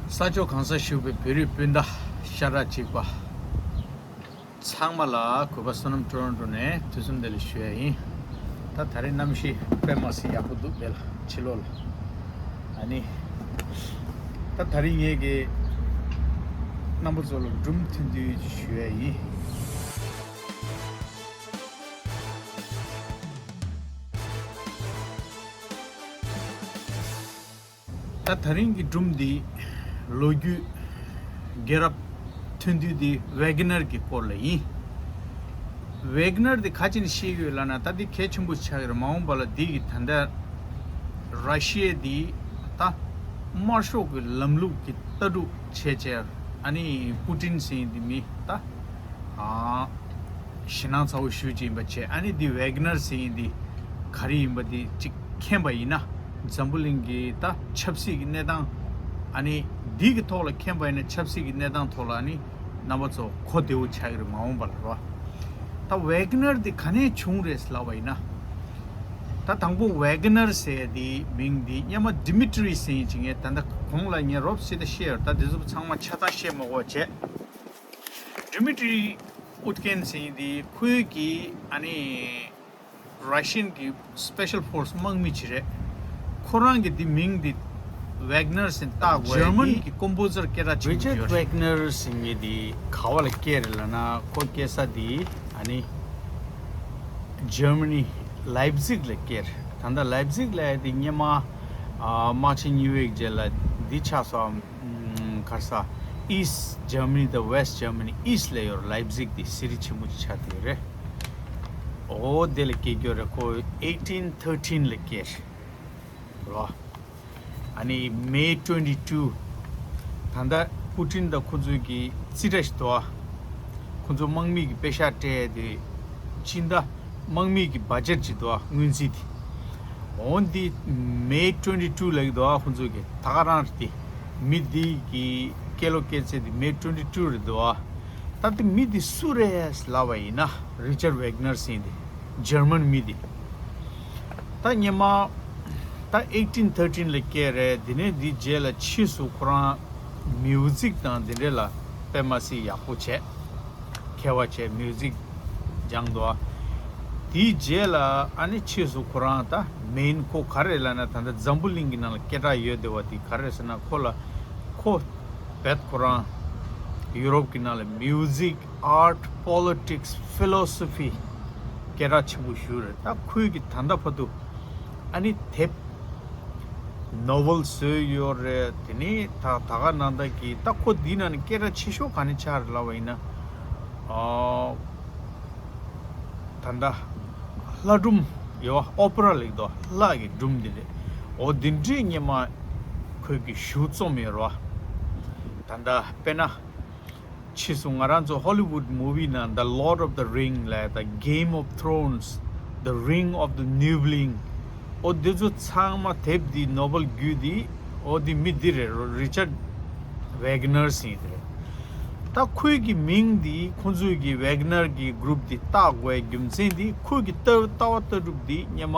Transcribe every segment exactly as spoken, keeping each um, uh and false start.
ས་ཕྱོགས་གང་སར་བཞུགས་པའི་བོད་རིགས་སྤུན་ཟླ་ཤ་ཁྲག་གཅིག་པ་ཚང་མ་ལ་གུས་པ་བསོད་ནམས་ཊོ་རོན་ཊོ་ནས་དུས་གསུམ་བདེ་ལེགས་ཞུ་ཡ་ཡིན། ད་ད་རིང་གནམ་གཤིས་དཔེ་མ་སྲིད་ཡག་པོ་འདུག་དེ་ལ་ཕྱི་ལོགས་ལ། ཨ་ནི། ད་ད་རིང་ངེད་ཀྱི་རྣམ་པ་ཚོ་ལ་སྒྲུང་ཐུང་ཐུང་ཞུ་ཡ་ཡིན། ད་ད་རིང་གི་སྒྲུང་འདི་ལོ་རྒྱུས་རྒྱལ་རབས་ཐུང་ཐུང་འདི་ཝེ་གི་ནར་གྱི་སྐོར་ལ་ཡིན། ཝེ་གི་ནར་འདི་ག་ཅིག་ནས་ཤེས་ཀྱི་ཡོད་ལབ་ན། ད་འདི་གལ་ཆེན་པོ་ཆགས་ཀྱི་རེད། མ་འོངས་པ་ལ་འདི་གི་ད་ལྟ་ར་ཤི་ཡ་འདི་ད་དམར་ཤོག་གི་ལམ་ལུགས་ཀྱི་ལྟ་གྲུབ་བྱས་བྱས། ཨ་ནི་པུ་ཏིན་ཟེར་མཁན་འདི་མི་ད་ཨ། ཞེད་སྣང་ཚ་བོ་ཞེ་པོ་ཅིག་ཡིན་པ་བྱས། ཨ་ནི་འདི་ཝེ་གི་ནར་ཟེར་མཁན་འདི་ག་རེ་ཡིན་པ་འདི་ཅིག་མཁྱེན་པ་ཡིན་ན། འཛམ་བུ་གླིང་གི་ད་ཆབ་སྲིད་ཀྱི་གནས་སྟངས། ཨ་ནི་འདི་གི་ཐོག་ལ་མཁྱེན་པ་ཡིན་ན། ཆབ་སྲིད་ཀྱི་གནས་སྟངས་ཐོག་ལ་ཨ་ནི་རྣམ་པ་ཚོ་གོ་བདེ་བོ་ཆགས་ཀྱི་རེད། མ་འོངས་པ་ལ་རོ། ད་ཝེ་གི་ནར་འདི་ག་ནས་བྱུང་རེད་ལབ་པ་ཡིན་ན། ད་དང་པོ་ཝེ་གི་ནར་ཟེར་ཡ་འདི་མིང་འདི་སྔོན་མ་ཌི་མི་ཏྲི་ཟེར་མཁན་ཅིག་ངས་ད་ལྟ་གོང་ལ་ངས་རོབ་ཙམ་ད་བཤད་ཡོད། ད་འདི་ཚོ་ཚང་མ་ཆ་ཚང་བཤད་མ་དགོས་པ་བྱས། ཌི་མི་ཏྲི་ཨུ་ཏི་ཀེན་ཟེར་མཁན་འདི་ཁོའི་གི་ཨ་ནི་ར་ཤི་ཡན་གྱི་སི་པེ་ཤལ་ཕོར་སི་དམག་མི་ཅིག་རེད། ཁོ་རང་གི་འདི་མིང་འདི་ཝེག་ནར་ཟེར་བཏགས་དགོས། འཇར་མན་གྱི་ཀོམ་པོ་ཟར་སྐད་གྲགས་ཆེན་པོ་ཅིག་ཡོད་རེད། རི་ཅར་ཌ་ཝེག་ནར་ཟེར་མཁན་འདི་ག་བ་ལ་སྐྱེས་རེད་ལབ་ན། ཁོ་སྐྱེས་ས་འདི་ཨ་ནི་འཇར་མ་ནི་ལའིབ་ཛིག་ལ་སྐྱེས་རེད། ད་ལྟ་ལའིབ་ཛིག་ལབ་ཡ་དེ་སྔོན་མ་ཨ་དམག་ཆེན་གཉིས་པའི་རྗེས་ལ་འདི་ཆགས་སོང་། ཨམ། ག་རེ་ཟེར། ཨིསི་ཊི་འཇར་མ་ནི་དང་ཝེསི་ཊི་འཇར་མ་ནི། ཨིསི་ཊི་ལ་ཡོད་རེད། ལའིབ་ཛིག་དེ་སི་ཊི་ཆེན་པོ་ཅིག་ཆགས་བསྡད་ཡོད་རེད། འོ་དེ་ལ་སྐྱེས་ཡོད་རེད། ཁོ་ཨེ་ཊིན་ཐར་ཊིན་ལ་སྐྱེས་རེད་རོ། ཨ་ནི་མེ་ཊུ་ཝེན་ཊི་ཊུ། ད་ལྟ་པུ་ཏིན་དང་ཁོ་ཚོའི་གི་རྩིས་ཁྲ་ཞིག་འདུག་ཨ། ཁོ་ཚོ་དམག་མི་གི་པེ་ཤག་སྤྲད་དེ་སྤྱི་ཟླ་དམག་མི་གི་བ་ཇེཊ་ཅིག་འདུག་ཨ། སྔོན་རྩིས་དེ། འོ་འདི་མེ་ཊུ་ཝེན་ཊི་ཊུ་ལབ་ཀྱི་འདུག་ཨ། ཁོ་ཚོ་གི་ད་ག་རང་རེད་དེ། མི་འདི་གི་སྐྱེས་ལོ་སྐྱེས་ཚེས་དེ་མེ་ཊུ་ཝེན་ཊི་ཊུ་རེད་འདུག་ཨ། ད་དེ་མི་འདི་སུ་རེད་ལབ་པ་ཡིན་ན། རི་ཅར་ཝེག་ནར་ཟེར་མཁན་དེ་འཇར་མན་མི་དེ། ད་སྔོན་མ་ད་ཨེ་ཊིན་ཐར་ཊིན་ལ་སྐྱེས་རེད། དེ་ནས་འདི་རྗེས་ལ་ཕྱིས་སུ་ཁོ་རང་མིའུ་ཛིག་དང་དེ་འདྲ་ལ་དཔེ་མ་སྲིད་ཡག་པོ་བྱས། མཁས་པ་བྱས། མིའུ་ཛིག་སྦྱངས་འདུག་ཨ། དེའི་རྗེས་ལ་ཨ་ནི་ཕྱིས་སུ་ཁོ་རང་ད་མེན་ཁོ་ག་རེ་ལབ་ན། ད་ལྟ་འཛམ་བུ་གླིང་གི་ནང་ལ་སྐད་གྲགས་ཡོད་བསྡད་པ་དེ་ག་རེ་ཟེར་ན། ཁོ་ལ་ཁོ་བེད་ཁོ་རང་ཡུ་རོབ་ཀྱི་ནང་ལ་མིའུ་ཛིག་ཨར་ཊི། པོ་ལི་ཊིག་སི། ཕི་ལོ་སོ་ཕི་སྐད་གྲགས་ཆེན་པོ་ཞིག་རེད། ད་ཁོས་ཀྱི་ད་ལྟ་བར་དུ་ཨ་ནི་དེབ་ནོ་ཝེལ་བཟོས་ཡོད་རེད། དེ་ནས་ད་ད་ག་ནང་ད་གི་ད་ཁོ་འདི་ནང་ནས་སྐད་གྲགས་ཆེ་ཤོས་ག་ནས་ཆགས་རེད་ལབ་པ་ཡིན་ན། ཨ། ད་ལྟ་ལྷ་སྒྲུང་ཡོད་པ། ཨོ་པེ་ར་ལབ་ཀྱི་འདུག་ལྷ་གི་སྒྲུང་འདི་རེད། འོ་འདི་འདྲའི་སྔོན་མ་ཁོས་ཀྱི་ཞུ་རྩོམ་ཡོད་རེད་པ། ད་ལྟ་དཔེར་ན། ཕྱིས་སུ་ང་རང་ཚོ་ཧོ་ལི་ཝུཌ་མུ་ཝི་ནང་The Lord of the Ring ལབ་ཡ་དང་། Game of Thrones, The Ring of the Nibelung། འོ་འདི་ཚོ་ཚང་མ་དེབ་འདི་ནོ་བེལ་བརྒྱུད་དེ། འོ་འདི་མི་འདི་རེད་རོ། རི་ཅར་ཝེག་ནར་ཟེར་མཁན་དེ་རེད། ད་ཁོའི་གི་མིང་འདི་ཁོང་ཚོའི་གི་ཝེག་ནར་གི་གུ་རུབ་འདི་བཏགས་དགོས་རྒྱུ་མཚན་འདི། ཁོའི་གི་ལྟ་ལྟ་བ་ལྟ་གྲུབ་འདི་སྔོན་མ་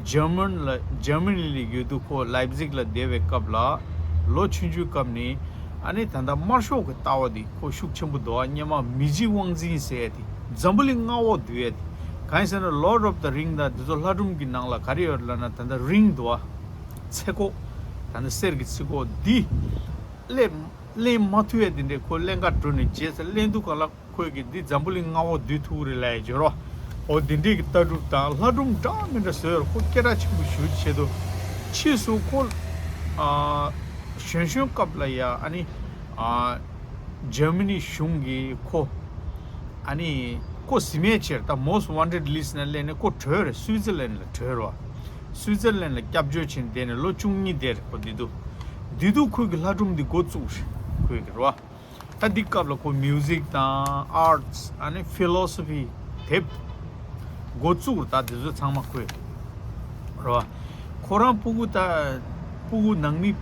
འཇར་མན་ལ་འཇར་མ་ནི་ལ་ཡོད་དུས། ཁོ་ལའིབ་ཛིག་ལ་བསྡད་པའི་སྐབས་ལ་ལོ་ཆུང་ཆུང་སྐབས་ནས། ཨ་ནི་ད་ལྟ་དམར་ཤོག་གི་ལྟ་བ་འདི་ཁོ་ཤུགས་ཆེན་པོ་འདུག་ཨ། སྔོན་མ་མི་ཇི་དབང་འཛིན་ཟེར་ཡ་དེ། འཛམ་བུ་གླིང་མངའ་འོག་བསྡུ་ཡ་དེ། གང་ཡིན་ཟེར་ན། Lord of the Ring དང་དེ་ཚོ་ལྷ་སྒྲུང་གི་ནང་ལ་ག་རེ་ཡོད་ལབ་ན། ད་ལྟ་རིང་འདུག་ཨ། ཚེ་སྒོ། ད་ལྟ་གསེར་གྱི་ཚེ་སྒོ་འདི་ལེན་ལེན་མ་ཐུབ་ཡ་དེ་འདྲས། ཁོ་ལེན་ག་འགྲོ་ནས་རྗེས་སུ་ལེན་དུས་གང་ལ། ཁོས་ཀྱི་འདི་འཛམ་བུ་གླིང་མངའ་འོག་བསྡུ་ཐུབ་རེད་ལབ་ཡ་བརྗོད་རོགས། འོ་འདི་འདྲས་ཀྱི་ལྟ་གྲུབ་དང་ལྷ་སྒྲུང་འདྲ་མི་འདྲ་བཟོས་རོགས། ཁོ་སྐད་གྲགས་ཆེན་པོ་ཞེ་པོ་ཅིག་བྱས་འདུག་ཕྱིས་སུ་ཁོ་ཨ་གཞོན་གཞོན་སྐབས་ལ་ཡ། ཨ་ནི་ཨ་འཇར་མ་ནི་གཞུང་གིས་ཁོ་ཨ་ནི་ཁོ་གཟིམ་མལ་ཆེར། ད་Most Wanted List ནང་སླེབས་ནས་ཁོ་བྲོས་རེད། སུའི་ཙི་ལན་ལ་བྲོས་རོགས། སུའི་ཙི་ལན་ལ་སྐྱབས་བཅོལ་བྱས་ནས་བསྡད་ནས་ལོ་བཅུ་གཉིས་བསྡད་རེད་ཁོ། འདི་དུས་འདི་དུས་ཁོས་ཀྱི་ལྷ་སྒྲུང་འདི་འགོ་བཙུགས་རེད་ཁོས་ཀྱི་རོ། ད་འདི་སྐབས་ལ་ཁོ་མིའུ་ཛིག་དང་ཨར་ཊི། ཨ་ནི་ཕི་ལོ་སོ་ཕི་དེབ་འགོ་བཙུགས་རེད། ད་འདི་ཚོ་ཚང་མ་ཁོས་རེད་བ། ཁོ་རང་སྤུ་གུ་ད་སྤུ་གུ་ནང་མི་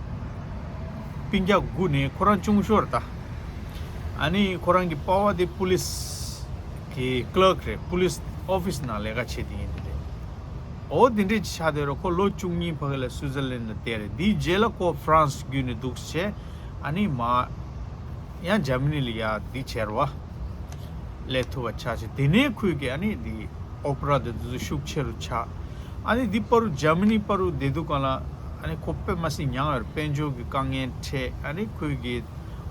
སྤུན་ཀྱག་དགུ་ནས་ཁོ་རང་ཆུང་ཤོས་རེད་ད། ཨ་ནི་ཁོ་རང་གི་པ་ཕ་དེ་པུ་ལིས་གི་ཀི་ལརྐ་རེད། པུ་ལིས་ཨོ་ཕིས་ནང་ལས་ཀ་བྱེད་དེ་ཡིན་དེ་རེད། འོ་དེ་འདྲས་ཅིག་ཆགས་བསྡད་རེད། ཁོ་ལོ་བཅུ་གཉིས་ཕ་གི་ལ་སུའི་ཙར་ལན་ལ་བསྡད་རེད། དེའི་རྗེས་ལ་ཁོ་ཧྥ་རན་སི་བརྒྱུད་ནས་འདུག་སེ་བྱས། ཨ་ནི་མ་ཡང་འཇར་མ་ནི་ལ་ཡ་འདི་བྱས་རོ། སླེབས་ཐུབ་པ་ཆགས་བྱས། དེ་ནས་ཁོས་ཀྱི་ཨ་ནི་འདི་ཨོ་པ་ར་དེ་ཚོ་ཤུགས་ཆེ་རུ་ཆགས། ཨ་ནི་འདི་པ་རུ་འཇར་མ་ནི་པ་རུ་བསྡད་དུས་སྒང་ལ་ཨ་ནི་ཁོ་དཔེ་མ་སྲིད་མྱངས་ཡོད་རེད། དཔལ་འབྱོར་གྱི་དཀའ་ངལ་འཕྲད། ཨ་ནི་ཁོས་ཀྱི་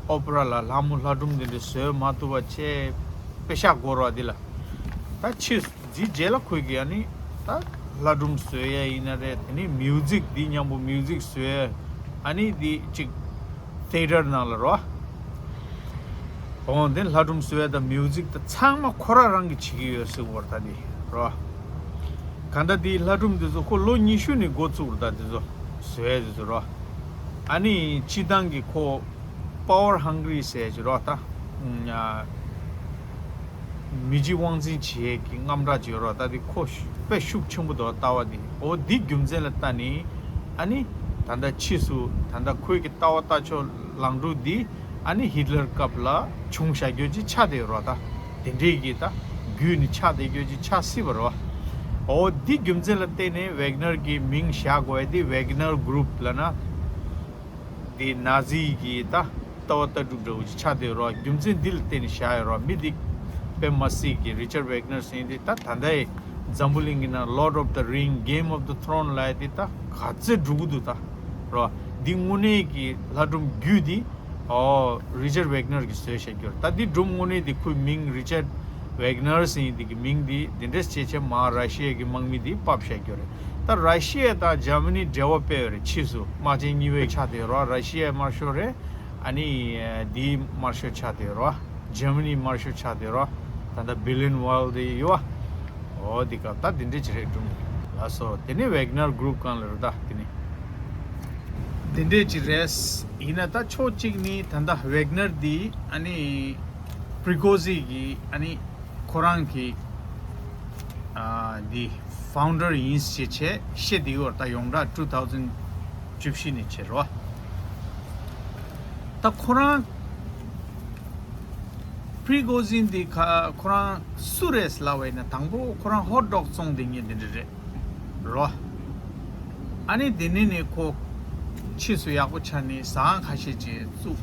ཨོ་པ་ར་ལ་ལྷ་མོ་ལྷ་སྒྲུང་དེ་འདྲ་བཟོས་མ་ཐུབ་པ་བྱས། དཔེ་ཤག་འགོར་བ་འདི་ལ། ད་ཕྱིས་སུ་འདིའི་རྗེས་ལ་ཁོས་ཀྱི་ཨ་ནི་ད་ལྷ་སྒྲུང་བཟོ་ཡ་ཡིན་ན་རེད། དེ་ནས་མིའུ་ཛིག་འདི་མཉམ་པོ་མིའུ་ཛིག་བཟོ་ཡ། ཨ་ནི་འདི་ཅིག་ཐེ་ཊར་ནང་ལ་རོ། འོང་དེ་ལྷ་སྒྲུང་བཟོ་ཡ་དང་མིའུ་ཛིག་དང་ཚང་མ་ཁོ་རང་རང་གིས་བྱེད་ཀྱི་ཡོད་ཟེར་བར་ད་འདི་རོ། ག་འདྲ་འདི་ལྷ་སྒྲུང་འདི་ཚོ་ཁོ་ལོ་ཉི་ཤུ་ནས་འགོ་བཙུགས་ར། ད་འདི་ཚོ་བཟོ་ཡ་འདི་ཚོ་རོ། ཨ་ནི་སྤྱི་བཏང་གི་ཁོ་པ་ཝར་ཧང་གྷི་རི་ཟེར་གྱི་རོ། ད་མི་སྤྱི་དབང་འཛིན་བྱེད་ཡས་ཀྱི་རྔམ་སྐྲག་ཅིག་ཡོད་རོ། ད་འདི་ཁོ་དཔེ་ཤུགས་ཆེན་པོ་འདུག་ལྟ་བ་འདི། འོ་འདི་རྒྱུ་མཚན་ལ་ལྟ་ནི་ཨ་ནི་ད་ལྟ་ཕྱིས་སུ་ད་ལྟ་ཁོས་ཀྱི་ལྟ་བ་ལྟ་ཕྱོགས་ལངས་གྲུབ་འདི་ཨ་ནི་ཧི་ཊ་ལར་སྐབས་ལ་བྱུང་བཞག་རྒྱུ་ཅིག་ཆགས་བསྡད་ཡོད་རོ། ད་དེ་འདྲའི་གི་ད་བརྒྱུད་ནས་ཆགས་བསྡད་རྒྱུ་ཅིག་ཆགས་སྲིད་པ་རོ། འོ་འདི་རྒྱུ་མཚན་ལ་བརྟེན་ནས་ཝེག་ནར་གྱི་མིང་བཞག་དགོས་ཡ་འདི་ཝེག་ནར་གུ་རུབ་ལབ་ན། འདི་ན་ཛི་གི་ད་ལྟ་བ་ལྟ་གྲུབ་འདྲ་བོ་ཅིག་ཆགས་བསྡད་ཡོད་རོ། རྒྱུ་མཚན་འདི་ལ་བརྟེན་ནས་བཞག་ཡོད་རོ། མི་འདི་དཔེ་མ་སྲིད་ཀྱི་རི་ཅར་ཝེག་ནར་ཟེར་འདི་ད་ད་ལྟའི་འཛམ་བུ་གླིང་གི་ནང་Lord of the Ring, Game of the Throne ལབ་ཡ་འདི་ད་ག་ཚོད་འགྲོ་གི་འདུག་ད་རོ། འདི་དངོས་གནས་ཀྱི་ལྷ་སྒྲུང་བརྒྱུད་འདི་ཨོ་རི་ཅར་ཝེག་ནར་གྱིས་བཟོས་བཞག་རྒྱུ་རེད། ད་འདི་སྒྲུང་དངོས་གནས་འདི་ཁོའི་མིང་རི་ཅར་ཝེག་ནར་ཟེར་འདི་གི་མིང་འདི་འདི་འདྲས་བྱས་བྱས་མ་ར་ཤི་ཡ་གི་དམག་མི་འདི་ཕབ་བཞག་རྒྱུ་རེད། ད་ར་ཤི་ཡ་དང་འཇར་མ་ནི་འབྲེལ་བ་དཔེ་ཡོད་རེད། ཕྱིས་སུ་དམག་ཆེན་གཉིས་པའི་ཆགས་བསྡད་ཡོད་རོ། ར་ཤི་ཡའི་དམར་ཤོག་རེད། ཨ་ནི་འདིའི་དམར་ཤོག་ཆགས་བསྡད་ཡོད་རོ། འཇར་མ་ནིའི་དམར་ཤོག་ཆགས་བསྡད་ཡོད་རོ། ད་ལྟ་བྷེར་ལིན་ཝོལ་འདི་ཡོད་བ། འོ་འདི་སྐབས་ད་འདི་འདྲས་ཅིག་རེད་སྒྲུང་ལགས་སོ། དེ་ནས་ཝེག་ནར་གུ་རུབ་སྒང་ལ་རེད། ད་དེ་ནས་འདི་འདྲས་ཅིག་རེད། ཡིན་ན་ད་ཕྱོགས་གཅིག་ནས་ད་ལྟ་ཝེག་ནར་འདི་ཨ་ནི་པྲི་གོ་ཟིན་གྱི་ཨ་ནི་ཁོ་རང་གི་ཨ་འདི་ཕའུན་ཌར་ཡིན་ཞེས་བྱས་བཤད་དེ་ཡོད་རེད། ད་ཡོངས་གྲགས་ཊུ་ཐའུ་ཛེན་བཅུ་བཞི་ནས་བྱས་རོ། ད་ཁོ་རང་པྲི་གོ་ཟིན་འདི་ཁ་ཁོ་རང་སུ་རེད་ལབ་པ་ཡིན་ན་དང་པོ་ཁོ་རང་ཧོཊ་ཌོག་བཙོང་བསྡད་མཁན་དེ་འདྲ་རེད་རོ། ཨ་ནི་དེ་ནས་ནས་ཁོ་ཕྱིས་སུ་ཡག་པོ་ཆགས་ནས་ཟ་ཁང་ཁ་ཤས་ཅིག་བཙུགས།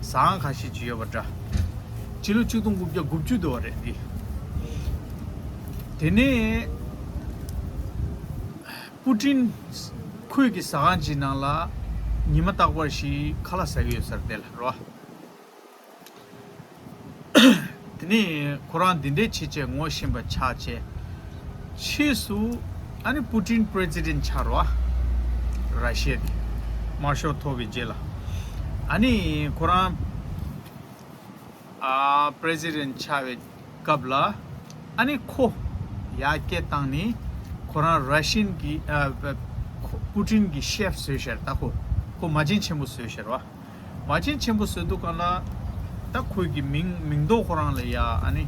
ཟ་ཁང་ཁ་ཤས་ཅིག་ཡོད་པ་འདྲ། ཕྱི་ལོ་ཆིག་སྟོང་དགུ་བརྒྱ་དགུ་བཅུ་དུ་བ་རེད་འདི། དེ་ནས་པུ་ཏིན་ཁོས་ཀྱི་ཟ་ཁང་ཅིག་ནང་ལ་ཉི་མ་རྟག་པར་ཞིག་ཁ་ལག་ཟ་གི་ཡོད་ས་རེད་དེ་ལ་རོ། དེ་ནས་ཁོ་རང་འདི་འདྲས་བྱེད་བྱས་ངོ་ཤེས་པ་ཆགས་བྱས། ཕྱིས་སུ་ཨ་ནི་པུ་ཏིན་པྲེ་ཛི་ཌེན་ཆགས་རོ། ར་ཤི་ཡ་དེ་དམར་ཤོག་ཐོབ་པའི་རྗེས་ལ། ཨ་ནི་ཁོ་རང་ཨ་པྲེ་ཛི་ཌེན་ཆགས་པའི་སྐབས་ལ་ཨ་ནི་ཁོ་ཡར་སྐད་བཏང་ནས་ཁོ་རང་ར་ཤི་ཡན་གྱི་ཨ་པུ་ཏིན་གྱི་ཤེཕ་བཟོས་ཤར། ད་ཁོ་ཁོ་མ་བྱན་ཆེན་པོ་བཟོས་ཤར་བ། མ་བྱན་ཆེན་པོ་བཟོས་དུས་སྒང་ལ་ད་ཁོས་ཀྱི་མིང་མིང་འདོགས་ཁོ་རང་ལ་ཡ་ཨ་ནི་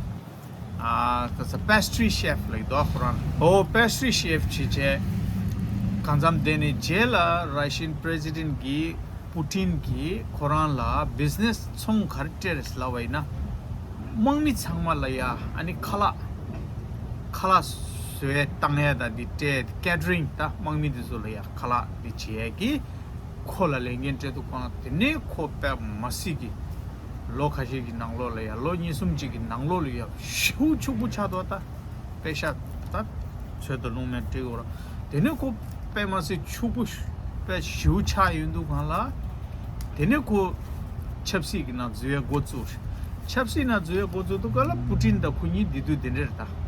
ཨ་ད་ས་པེ་སི་ཊི་རི་ཤེཕ་ལབ་ཀྱི་འདུག་ཁོ་རང་ལ། ཨོ་པེ་སི་ཊི་རི་ཤེཕ་བྱས་བྱས་གང་འཚམ་དེ་ནས་རྗེས་ལ་ར་ཤི་ཡན་པྲེ་ཛི་ཌེན་གྱིས་པུ་ཏིན་གྱིས་ཁོ་རང་ལ་བི་ཛི་ནེ་སི་ཚོང་ག་རེ་སྤྲད་རེད་ལབ་པ་ཡིན་ན། དམག་མི་ཚང་མ་ལ་ཡ་ཨ་ནི་ཁ་ལག་ཁ་ལག་བཟོས་བཏང་ཡ་དང་འདི་སྤྲད། ཀེ་ཊ་རིང་ད་དམག་མི་འདི་ཚོ་ལ་ཡ་ཁ་ལག་འདི་བྱེད་ཡ་གི་ཁོ་ལ་ལས་འགན་སྤྲད་འདུག་གང་། དེ་ནས་ཁོ་དཔེ་མ་སྲིད་ཀྱི་ལོ་ཁ་ཤས་ཀྱི་ནང་ལོགས་ལ་ཡ་ལོ་གཉིས་གསུམ་ཅིག་གི་ནང་ལོགས་ལ་ཡ་ཞེ་པོ་ཕྱུག་པོ་ཆགས་འདུག་ད་པེ་ཤ་ད་ཚོད་དང་རླུང་མེད་སྤྲད་ཡོད་ར། དེ་ནས་ཁོ་དཔེ་མ་སྲིད་ཕྱུག་པོ་དཔེ་ཞེ་པོ་ཆགས་ཡོང་དུས་སྒང་ལ། དེ་ནས་ཁོ་ཆབ་སྲིད་ཀྱི་ནང་འཛུལ་བའི་འགོ་བཙུགས། ཆབ་སྲིད་ནང་འཛུལ་བའི་འགོ་བཙུགས་དུས་སྒང་ལ་པུ་ཏིན་དང་ཁོ་གཉིས་བདེ་སྡུག་དེ་འདྲ་རེད་ད།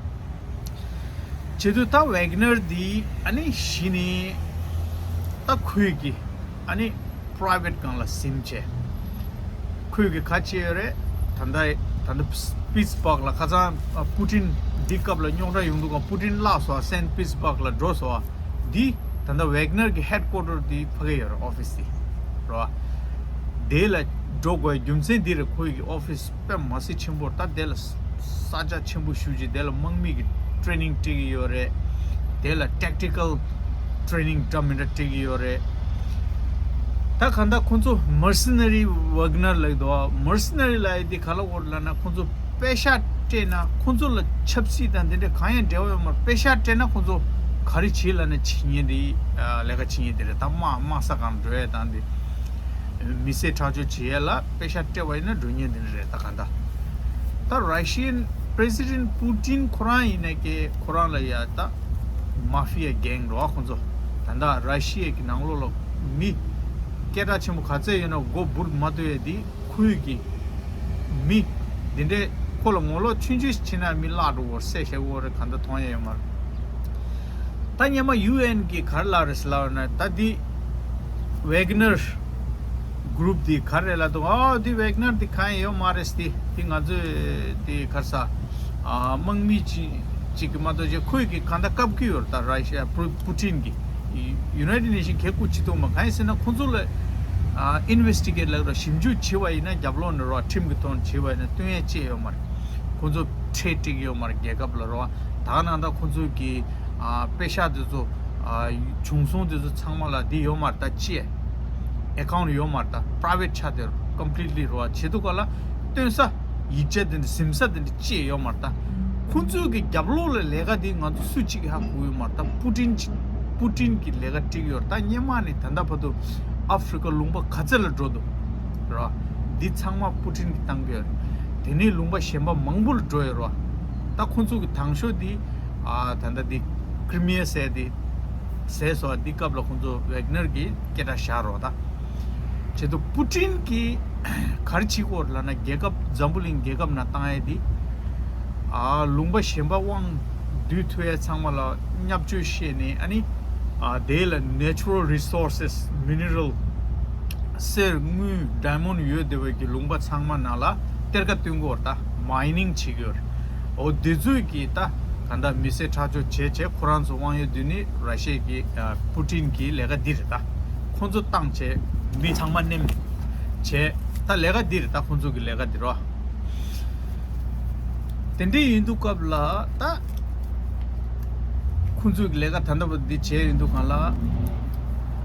བྱེད་དུས་ད་ཝེག་ནར་འདི་ཨ་ནི་གཞི་ནས་ད་ཁོས་ཀྱི་ཨ་ནི་པ་རའི་ཝེ་ཊི་སྒང་ལ་ཟིན་བྱས། ཁོས་ཀྱི་ག་བྱས་ཡོད་རེད། ད་ལྟ་ད་ལྟ་པིཊ་སི་བྷག་ལ་ཁ་སང་ཨ་པུ་ཏིན་འདི་སྐབས་ལ་རྙོག་དྲ་ཡོང་དུས་སྒང་པུ་ཏིན་བརླགས་སོང་། སེན་པིཊ་སི་བྷག་ལ་འགྲོ་སོང་། འདི་ད་ལྟ་ཝེག་ནར་གྱི་ཧེཌ་ཀོ་ཊར་འདི་ཕ་གི་ཡོད་རེད། ཨོ་ཕི་སི་འདི་རེད་བ། དེ་ལ་འགྲོ་དགོས་རྒྱུ་མཚན་འདི་རེད། ཁོ་ཡི་གི་ཨོ་ཕི་སི་དཔེ་མ་སྲིད་ཆེན་པོ་རེད། ད་དེ་ལ་ས་ཆ་ཆེན་པོ་ཞེ་པོ་ཅིག་དེ་ལ་དམག་མི་གི་ཊེ་རེ་ནིང་སྤྲད་ཀྱི་ཡོད་རེད། དེ་ལ་ཊེག་ཊི་ཀལ་ཊེ་རེ་ནིང་འདྲ་མི་འདྲ་སྤྲད་ཀྱི་ཡོད་རེད། ད་གང་ལྟར་ཁོང་ཚོ་མར་སི་ནེ་རི་ཝེག་ནར་ལབ་ཀྱི་འདུག་བ། མར་སི་ནེ་རི་ལབ་ཡ་དེ་ག་ལ་གོ་རེད་ལབ་ན། ཁོང་ཚོ་པེ་ཤ་སྤྲད་ན་ཁོང་ཚོ་ལ་ཆབ་སྲིད་དང་དེ་འདྲ་གང་ཡང་འབྲེལ་བ་ཡོད་མ་རེད། པེ་ཤ་སྤྲད་ན་ཁོང་ཚོ་ག་རེ་བྱེད་ལབ་ན་བྱེད་མཁན་དེ་ཨ་ལས་ཀ་བྱེད་མཁན་དེ་རེད། ད་དམག་དམག་ས་སྒང་འགྲོ་ཡ་དང་དེ་ མི་སེར་ཁྲག་སྦྱོར་བྱེད་ཡས་ལ་པེ་ཤག་སྤྲད་པ་ཡིན་ན་འགྲོ་ཉེན་དེ་འདྲ་རེད། ད་གང་ལྟར་ད་Russian President Putin ཁོ་རང་ཡིན་ན་ཀྱེ་ཁོ་རང་ལ་ཡ་ད་མ་ཧྥི་ཡ་གེང་རེད་བ། ཁོང་ཚོ་ད་ལྟ་ར་ཤི་ཡ་གི་ནང་ལོགས་ལ་མི་སྐད་གྲགས་ཆེན་པོ་ག་ཚད་ཡོད་ན་མགོ་འབུར་མ་གཏོགས་ཡས་དེ་ཁོའི་གི་མི་འདི་འདྲས་ཁོ་ལ་ངོ་ལོག་ཆུང་ཆུང་ཞིག་བྱེད་ན་མི་བརླག་འགྲོ་གི་རེད། བསད་བཞག་གི་རེད། གང་ལྟར་མཐོང་ཡས་ཡོད་མ་རེད། ད་སྔོན་མ་ཡུ་ཨེན་གི་ག་རེ་ལབ་རེད་ཟེར་ལབ་ན་ད་འདི་Wagner Group འདི་ག་རེ་ལབ་འདུག་ཨ་འདི་Wagner འདི་གང་ཡང་ཡོད་མ་རེད། འདི་འདི་ང་ཚོས་འདི་ག་རེ་ཟ་ཨ་དམག་མི་ཅིག་ཅིག་གི་མ་གཏོགས་ཅིག་ཁོས་གི་གང་ལྟར་བཀབ་ཀྱི་ཡོད་རེད། ད་ར་ཤི་ཡ་པུ་ཊིན་གི་United Nation གས་སྐུ་མཁྱེན་མ་གང་ཡིན་ཟེར་ན་ཁོང་ཚོ་ལ་ཨ་Investigate ལབ་ར་ཞིབ་འཇུག་བྱེད་པ་ཡིན་ན་རྒྱབ་ལོགས་ནས་རོ་ཁྲིམས་ཀྱི་ཐོག་ནས་བྱེད་པ་ཡིན་ན་སྟོན་ཡས་ཅི་ཡོད་མ་རེད། ཁོང་ཚོ་ཁྲལ་སྤྲད་ཀྱི་ཡོད་མ་རེད་རྒྱལ་ཁབ་ལ་རོ། ད་ག་ནང་ད་ཁོང་ཚོ་གི་ཨ་པེ་ཤག་དེ་ཚོ་ཨ་བྱུང་སོང་དེ་ཚོ་ཚང་མ་ལ་འདི་ཡོད་མ་རེད། ད་ཅི་Account ཡོད་མ་རེད། ད་Private ཆགས་དེ་Completely རོ་བྱེད་དུས་ག་ལ་སྟོན་ས་ཡིག་ཆ་དེ་འདྲ་ཟིན་ས་དེ་འདྲ་ཅི་ཡོད་མ་རེད། ད་ཁོང་ཚོའི་གི་རྒྱབ་ལོགས་ལ་ལས་ཀ་དེ་ང་ཚོ་སུ་གཅིག་གིས་ཧ་གོ་ཡོད་མ་རེད། ད་པུ་ཊིན་པུ་ཊིན་གི་ལས་ཀ་སྤྲད་ཀྱི་ཡོད་རེད། ད་སྔོན་མ་ནས་ད་ལྟ་བར་དུ་ཨ་ཧྥི་རི་ཀ་ལུང་པ་ག་ཚད་ལ་འགྲོ་འདུག་རོ། འདི་ཚང་མ་པུ་ཊིན་གིས་བཏང་གི་ཡོད་རེད། དེ་ནས་ལུང་པ་གཞན་པ་མང་པོ་ལ་འགྲོ་ཡོད་རོ། ད་ཁོང་ཚོ་གི་དང་ཤོས་འདི་ཨ་ད་ལྟ་འདི་Crimea ཟེར་འདི་ཟེར་སོ་འདི་སྐབས་ལ་ཁོང་ཚོ་Wagner གིས་སྐད་གྲགས་བཞག་རོགས་ད། བྱེད་དུ་པུ་ཊིན་གྱིས་ག་རེ་བྱེད་ཀྱི་ཡོད་ལབ་ན་རྒྱལ་ཁབ་འཛམ་བུ་གླིང་རྒྱལ་ཁབ་ནང་བཏང་ཡས་དེ་ཨ་ལུང་པ་གཞན་པ་དབང་སྡུད་ཐུབ་ཡས་ཚང་མ་ལ་བརྙས་བཅོས་བཤད་ནས་ཨ་ནི་ཨ་དེ་ལ་Natural Resources Mineral གསེར་དངུལ་Diamond ཡོད་བསྡད་པའི་གི་ལུང་པ་ཚང་མ་ནང་ལ་གཏེར་ཁ་བཏོན་གྱི་ཡོད་རེད། ད་Mining བྱེད་ཀྱི་ཡོད་རེད། འོ་དེ་ཚོས་ཀྱིས་ད་ག་འདྲ་མི་སེར་ཁྲག་སྦྱོར་བྱས་བྱས་ཁོ་རང་ཚོ་དབང་ཡོད་དུས་ནི་ར་ཤི་ཡ་གི་ཨ་པུ་ཊིན་གྱི་ལས་ཀ་འདི་རེད། ད་ཁོ་ཚོ་བཏང་བྱས་མི་ཚང་མ་ནེམ་བྱས་ད་ལས་ཀ་འདི་རེད། ད་ཁོ་ཚོ་གི་ལས་ཀ་འདི་རོ། དེ་འདྲ་ཡིན་དུས་སྐབས་ལ་ད་ཁོ་ཚོ་གི་ལས་ཀ་ད་ལྟ་བར་འདི་བྱས་ཡོད་དུས་གང་ལ།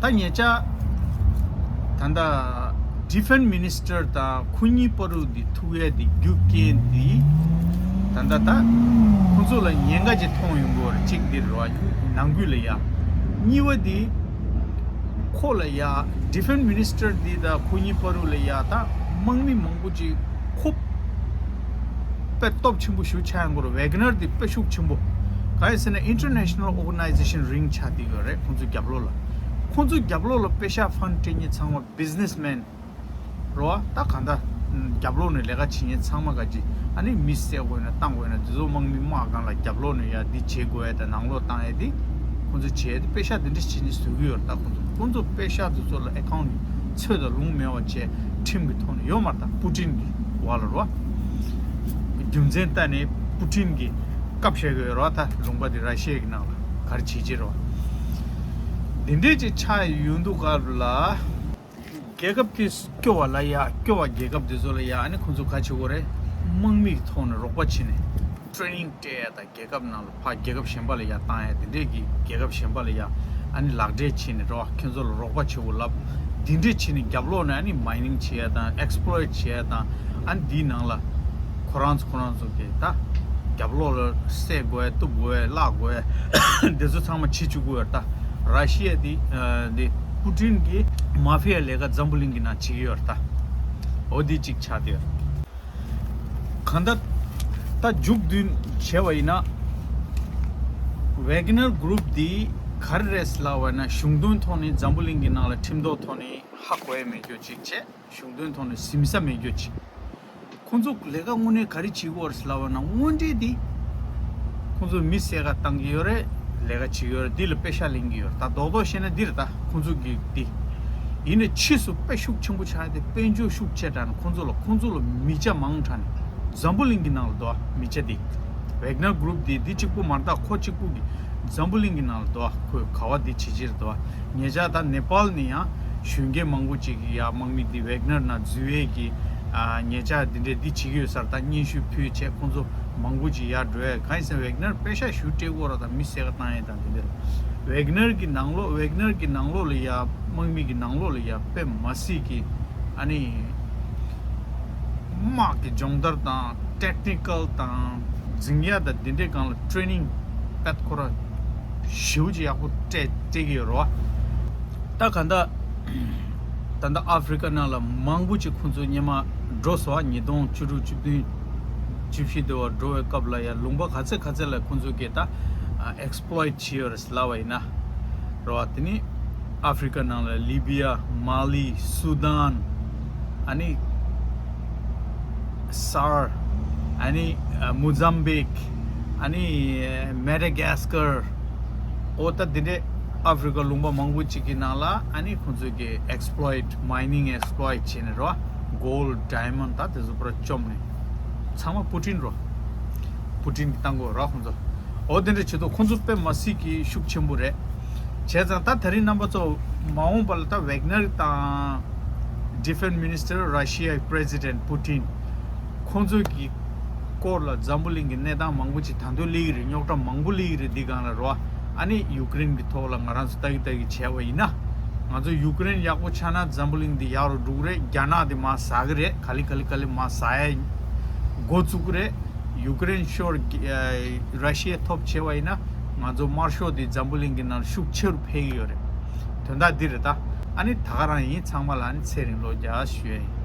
ད་ཉེ་ཆར་ད་ལྟ་Defense Minister དང་ཁོ་གཉིས་བར་དུ་འདི་ཐུག་ཡས་འདི་རྒྱུ་རྐྱེན་འདི་ད་ལྟ་ད་ཁོ་ཚོ་ལ་ཉེན་ཁ་ཅིག་མཐོང་ཡོང་གི་ཡོད་རེད། གཅིག་འདི་རེད་བ། ནང་ཁུལ་ལ་ཡ། གཉིས་པ་འདི་ཁོ་ལ་ཡ་Defense Minister འདི་དང་ཁོ་གཉིས་བར་དུ་ལ་ཡ་ད་དམག་མི་མང་པོ་ཅིག་ཁོ་དཔེ་སྟོབས་ཆེན་པོ་ཞིག་ཆགས་ཡོང་གི་རེད། Wagner འདི་དཔེ་ཤུགས་ཆེན་པོ། གང་ཡིན་ཟེར་ན་International Organization རིང་ཆགས་བསྡད་ཡོད་རེད། ཁོང་ཚོའི་རྒྱབ་ལོགས་ལ། ཁོང་ཚོའི་རྒྱབ་ལོགས་ལ་པེ་ཤག་ཕན་སྤྲད་མཁན་ཚང་མ་Businessman རོ། ད་གང་ལྟར་རྒྱབ་ལོགས་ནས་ལས་ཀ་བྱེད་མཁན་ཚང་མ་ག་ཅི་ཨ་ནི་མི་བསད་དགོས་ན་བཏང་དགོས་ན་དེ་ཚོ་དམག་མི་དམག་སྒང་ལ་རྒྱབ་ལོགས་ནས་ཡ་འདི་བྱེད་དགོས་ཡ་དང་ནང་ལོགས་བཏང་ཡ་འདི་ཁོང་ཚོ་བྱས་ཏེ་པེ་ཤག་འདི་འདྲ་བྱེད་ནས་བཟོ་གི་ཡོད་རེད། ད་ཁོང་ཚོ་ཁོང་ཚོ་པེ་ཤག་དེ་ཚོ་ལ་Account ཚོད་དང་ལུང་མེད་པ་བྱས་ཁྲིམས་ཀྱི་ཐོག་ནས་ཡོད་མ་རེད། ད་པུ་ཊིན་གྱི་འོག་ལ་རོ། རྒྱུ་མཚན་ལྟ་ནས་པུ་ཊིན་གྱིས་བཀབ་བཞག་གི་ཡོད་རོ། ད་ལུང་པ་འདི་ར་ཤི་ཡ་གི་ནང་ལ་ག་རེ་བྱེད་ཀྱི་རོ། འདི་འདྲས་ཅིག་ཆགས་ཡོང་དུས་སྐབས་ལ། རྒྱལ་ཁབ་དེ་སྐྱོ་བ་ལ་ཡ་སྐྱོ་བ་རྒྱལ་ཁབ་དེ་ཚོ་ལ་ཡ་ཨ་ནི་ཁོང་ཚོ་ག་བྱེད་དགོས་རེད། དམག་མི་གི་ཐོག་ནས་རོགས་པ་བྱས་ནས་Training སྤྲད་ཡ་དང་རྒྱལ་ཁབ་ནང་ལ་ཕར་རྒྱལ་ཁབ་གཞན་པ་ལ་ཡ་བཏང་ཡ་དེ་འདྲས་ཀྱི་རྒྱལ་ཁབ་གཞན་པ་ལ་ཡ་ཨ་ནི་ལག་འབྲེལ་བྱས་ནས་རོགས་ཁྱོད་ཚོ་ལ་རོགས་པ་བྱེད་དགོས་ལབ་དེ་འདྲས་བྱས་ནས་རྒྱབ་ལོགས་ནས་ཨ་ནི་Mining བྱེད་ཡ་དང་Exploit བྱེད་ཡ་དང་ཨ་ནི་དེའི་ནང་ལ་ཁོ་རང་ཚོ་ཁོ་རང་ཚོ་གི་ད་རྒྱབ་ལོགས་ལ་བསད་དགོས་ཡ་གཏུབ་དགོས་ཡ་བརླག་དགོས་ཡ་དེ་ཚོ་ཚང་མ་བྱེད་བཅུག་གི་ཡོད་རེད། ད་ར་ཤི་ཡ་དེ་དེ་པུ་ཊིན་གྱི་མ་ཧྥི་ཡ་ལས་ཀ་འཛམ་བུ་གླིང་གི་ནང་བྱེད་ཀྱི་ཡོད་རེད། ད་འོ་དེ་གཅིག་ཆགས་བསྡད་ཡོད་རེད། གང་ལྟར་ད་མཇུག་བསྡུ་བྱས་པ་ཡིན་ན་Wagner Group འདི་ག་རེ་རེད་ལབ་པ་ན་གཞུང་དོན་ཐོག་ནས་འཛམ་བུ་གླིང་གི་ནང་ལ་ཁྲིམས་ཐོག་ཐོག་ནས་ཧ་གོ་ཡ་མེད་རྒྱུ་གཅིག་བྱས། གཞུང་དོན་ཐོག་ནས་ཟིན་ས་མེད་རྒྱུ་ཅིག་ཁོང་ཚོ་ལས་ཀ་དངོས་གནས་ག་རེ་བྱེད་ཀྱི་ཡོད་རེད་ལབ་པ་ན་དངོས་འབྲེལ་འདི་ཁོང་ཚོ་མི་བསད་ཀ་བཏང་གི་ཡོད་རེད། ལས་ཀ་བྱེད་ཀྱི་ཡོད་རེད། འདི་ལ་པེ་ཤག་ལེན་གྱི་ཡོད་རེད། ད་རྡོག་རྡོག་བཤད་ན་འདི་རེད། ད་ཁོང་ཚོ་གི་འདི་ཡིན་ནའི་ཕྱིས་སུ་དཔེ་ཤུགས་ཆེན་པོ་ཆགས་ཏེ་དཔལ་འབྱོར་ཤུགས་ཆེ་དྲགས་ནས་ཁོང་ཚོ་ལ་ཁོང་ཚོ་ལ་མི་ཆ་མང་དྲགས་ནས་འཛམ་བུ་གླིང་གི་ནང་ལ་འདུག་ཨ། མི་ཆ་འདི་Wagner Group འདི་འདི་གཅིག་པུ་མ་རེད། ད་ཁོ་གཅིག་པུ་གི་འཛམ་བུ་གླིང་གི་ནང་ལ་འདུག་ཨ། ཁོས་ག་བ་འདི་བྱེད་ཀྱི་རེད་འདུག་ཨ། ཉེ་ཆར་ད་ནེ་པཱལ་ནས་ཡང་གཞོན་སྐྱེས་མང་པོ་ཅིག་གིས་ཡ་དམག་མི་འདི་ཝེག་ནར་ནང་འཛུལ་ཡས་ཀྱི་ཨ་ཉེ་ཆར་འདི་འདྲས་འདི་བྱེད་ཀྱི་ཡོད་ས་རེད། ད་སྙན་ཞུ་ཕུལ་བྱས་ཁོང་ཚོ་མང་པོ་ཅིག་ཡར་འགྲོ་ཡས། གང་ཡིན་ཟེར་ན་ཝེག་ནར་པེ་ཤག་ཞུ་སྤྲད་ཀྱི་ཡོད་རེད། ད་མི་བསད་ཀ་བཏང་ཡས་དང་འདི་འདྲས། ཝེག་ནར་གྱི་ནང་ལོགས་ཝེག་ནར་གྱི་ནང་ལོགས་ལ་ཡ་དམག་མི་གི་ནང་ལོགས་ལ་ཡ་དཔེ་མ་སྲིད་ཀྱི་ཨ་ནི་དམག་གི་སྦྱོང་བརྡར་དང་ཊེག་ནི་ཀལ་དང་འཛིང་ཡ་དང་འདི་འདྲའི་སྒང་ལ་ཊེ་རེ་ནིང་དཔེ་ཁོ་ར་ཞེ་པོ་ཅིག་ཡག་པོ་སྤྲད་སྤྲད་ཀྱི་ཡོད་རེད་བ། ད་ག་འདྲ་ ད་ལྟ་ཨ་ཧྥེ་རི་ཀ་ནང་ལ་མང་པོ་ཅིག་ཁོང་ཚོ་སྔོན་མ་འགྲོ་སོང་། ཉིས་སྟོང་བཅུ་དྲུག་བཅུ་བདུན་བཅུ་བཞི་དེ་བར་འགྲོ་བའི་སྐབས་ལ་ཡང་ལུང་པ་ག་ཚད་ག་ཚད་ལ་ཁོང་ཚོ་གིས་ད་exploit བྱས་ཡོད་རེད་ལབ་པ་ཡིན་ན་རེད་བ། དེ་ནི་ཨ་ཧྥེ་རི་ཀ་ནང་ལ་ལི་བི་ཡ། མ་ལི། སུ་དཱན། ཨ་ནི་སར། ཨ་ནི་མུ་ཛམ་བིག། ཨ་ནི་མེ་ཌ་གྷ་སི་ཀར། ཨོ་ད་འདི་འདྲའི་ཨ་ཧྥེ་རི་ཀ་ལུང་པ་མང་པོ་ཅིག་གི་ནང་ལ་ཨ་ནི་ཁོང་ཚོས་ཀྱི་exploit, mining exploit བྱས་ནས་རོ། gold, diamond ད་དེ་ཚོ་པུ་ར་བཅོམ་ནས་ཚང་མ་པུ་ཏིན་རོ། པུ་ཏིན་གྱི་བཏང་གོ་རོ་ཁོང་ཚོ། ཨོ་དེ་འདྲ་བྱེད་དུས་ཁོང་ཚོ་དཔེ་མ་སྲིད་ཀྱི་ཤུགས་ཆེན་པོ་རེད། བྱས་ཙང་ད་ད་རིང་རྣམ་པ་ཚོ་མ་འོངས་པ་ལ་ད་ཝེག་ནར་དང་Defense Minister Russia President Putin ཁོང་ཚོ་གི་སྐོར་ལ་འཛམ་བུ་གླིང་གི་གནས་སྟངས་མང་པོ་ཅིག་ད་དུང་སླེབས་ཀྱི་རེད། རྙོག་དྲ་མང་པོ་སླེབས་ཀྱི་རེད། འདི་སྒང་ལ་རོ། ཨ་ནི་ཡུ་ཀེ་རེན་གི་ཐོག་ལ་ང་རང་ཚོ་ལྟ་གི་ལྟ་གི་བྱས་པ་ཡིན་ན། ང་ཚོ་ཡུ་ཀེ་རེན་ཡག་པོ་ཆགས་ན་འཛམ་བུ་གླིང་འདི་ཡག་རུ་འགྲོ་གི་རེད། རྒྱ་ནག་འདི་མར་ཟག་གི་རེད། ག་ལེ་ག་ལེ་ག་ལེ་མར་ཟག་ཡ་འགོ་བཙུགས་གི་རེད། ཡུ་ཀེ་རེན་ཤོར་ར་ཤི་ཡ་ཐོབ་བྱས་པ་ཡིན་ན་ང་ཚོ་དམར་ཤོག་འདི་འཛམ་བུ་གླིང་གི་ནང་ཤུགས་ཆེ་རུ་འཕེལ་གི་ཡོད་རེད། དོན་དག་འདི་རེད་ད། ཨ་ནི་ད་ག་རང་ཡིན། ཚང་མ་ལ་ཨ་ནི་ཚེ་རིང་ལོ་བརྒྱ་ཞུ་ཡ་ཡིན།